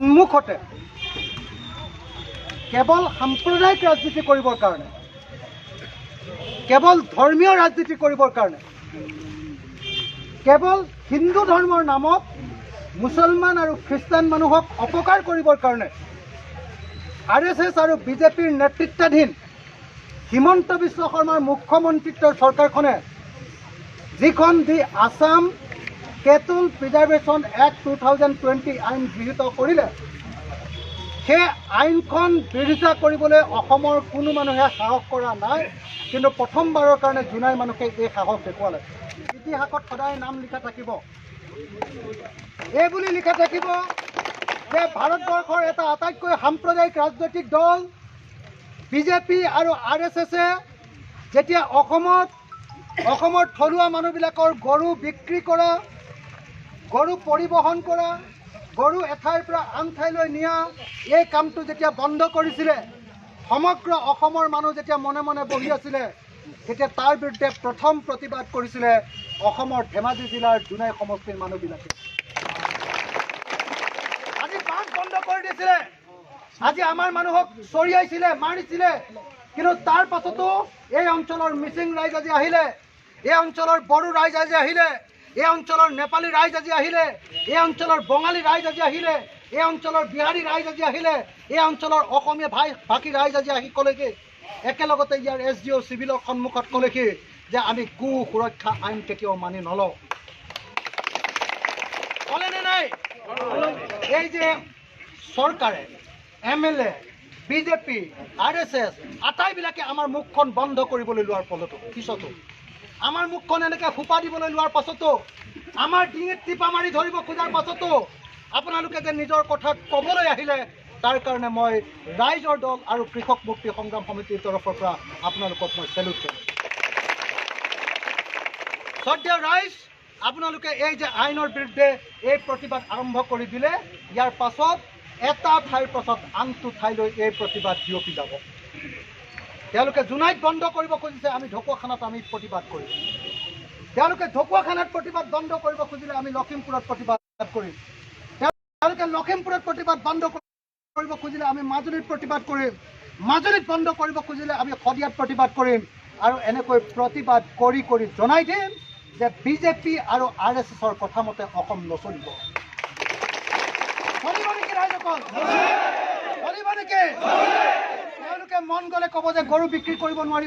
সন্মুখতে কেৱল সাম্প্ৰদায়িক ৰাজনীতি কৰিবৰ কাৰণে, কেৱল ধৰ্মীয় ৰাজনীতি কৰিবৰ কাৰণে, কেৱল হিন্দু ধৰ্মৰ নামত মুছলমান আৰু খ্ৰীষ্টান মানুহক অপকাৰ কৰিবৰ কাৰণে আৰএছএছ আৰু বিজেপিৰ নেতৃত্বাধীন হিমন্ত বিশ্ব শৰ্মাৰ মুখ্যমন্ত্ৰিত্বৰ চৰকাৰখনে যিখন The Assam Cattle Preservation Act 2020 আইন গৃহীত কৰিলে, সেই আইনখন বিৰোধিতা কৰিবলৈ অসমৰ কোনো মানুহে সাহস কৰা নাই। কিন্তু প্ৰথমবাৰৰ কাৰণে জোনাই মানুহে এই সাহস দেখুৱালে। ইতিহাসত সদায় নাম লিখা থাকিব, এই বুলি লিখা থাকিব যে ভাৰতবৰ্ষৰ এটা আটাইতকৈ সাম্প্ৰদায়িক ৰাজনৈতিক দল বিজেপি আৰু আৰএছএছে যেতিয়া অসমত অসমৰ থলুৱা মানুহবিলাকৰ গৰু বিক্ৰী কৰা, গৰু পৰিবহণ কৰা, গৰু এঠাইৰ পৰা আন ঠাইলৈ নিয়া এই কামটো যেতিয়া বন্ধ কৰিছিলে, সমগ্ৰ অসমৰ মানুহ যেতিয়া মনে মনে বহি আছিলে, তেতিয়া তাৰ বিৰুদ্ধে প্ৰথম প্ৰতিবাদ কৰিছিলে অসমৰ ধেমাজি জিলাৰ জোনাই সমষ্টিৰ মানুহবিলাকে। আজি বাছ বন্ধ কৰি দিছিলে, আজি আমাৰ মানুহক চৰিয়াইছিলে, মাৰিছিলে, কিন্তু তাৰ পাছতো এই অঞ্চলৰ মিচিং ৰাইজ আজি আহিলে, এই অঞ্চলৰ বড়ো ৰাইজ আজি আহিলে, এই অঞ্চলৰ নেপালী ৰাইজ আজি আহিলে, এই অঞ্চলৰ বঙালী ৰাইজ আজি আহিলে, এই অঞ্চলৰ বিহাৰী ৰাইজ আজি আহিলে, এই অঞ্চলৰ অসমীয়া ভাই ভাষী ৰাইজ আজি আহি ক'লেগৈ একেলগতে ইয়াৰ এছডিঅ' চিভিলৰ সন্মুখত ক'লেহি যে আমি গো সুৰক্ষা আইন কেতিয়াও মানি নলওঁ। ক'লেনে নাই? এই যে চৰকাৰে, এমএলএ, বিজেপি, আৰএছএছ আটাইবিলাকে আমাৰ মুখখন বন্ধ কৰিবলৈ লোৱাৰ ফলতো, পিছতো আমাৰ মুখখন এনেকৈ সোপা দিবলৈ লোৱাৰ পাছতো, আমাৰ ডিঙিত টিপা মাৰি ধৰিব খোজাৰ পাছতো আপোনালোকে যে নিজৰ কথা ক'বলৈ আহিলে, তাৰ কাৰণে মই ৰাইজৰ দল আৰু কৃষক মুক্তি সংগ্ৰাম সমিতিৰ তৰফৰ পৰা আপোনালোকক মই চেলুট জনাইছোঁ। শ্ৰদ্ধেয় ৰাইজ, আপোনালোকে এই যে আইনৰ বিৰুদ্ধে এই প্ৰতিবাদ আৰম্ভ কৰি দিলে, ইয়াৰ পাছত এটা ঠাইৰ পাছত আনটো ঠাইলৈ এই প্ৰতিবাদ বিয়পি যাব। তেওঁলোকে জোনাইত বন্ধ কৰিব খুজিছে, আমি ঢকুৱাখানাত আমি প্ৰতিবাদ কৰিম। তেওঁলোকে ঢকুৱাখানাত প্ৰতিবাদ বন্ধ কৰিব খুজিলে আমি লখিমপুৰত প্ৰতিবাদ কৰিম। তেওঁলোকে লখিমপুৰত প্ৰতিবাদ বন্ধ কৰিব খুজিলে আমি মাজুলীত প্ৰতিবাদ কৰিম। মাজুলীত বন্ধ কৰিব খুজিলে আমি শদিয়াত প্ৰতিবাদ কৰিম। আৰু এনেকৈ প্ৰতিবাদ কৰি কৰি জনাই দিম যে বিজেপি আৰু আৰএছএছৰ কথা মতে অসম নচলিব। চলিব নেকি ৰাইজসকল? চলিব নেকি? তেওঁলোকে মন গ'লে ক'ব যে গৰু বিক্ৰী কৰিব নোৱাৰি।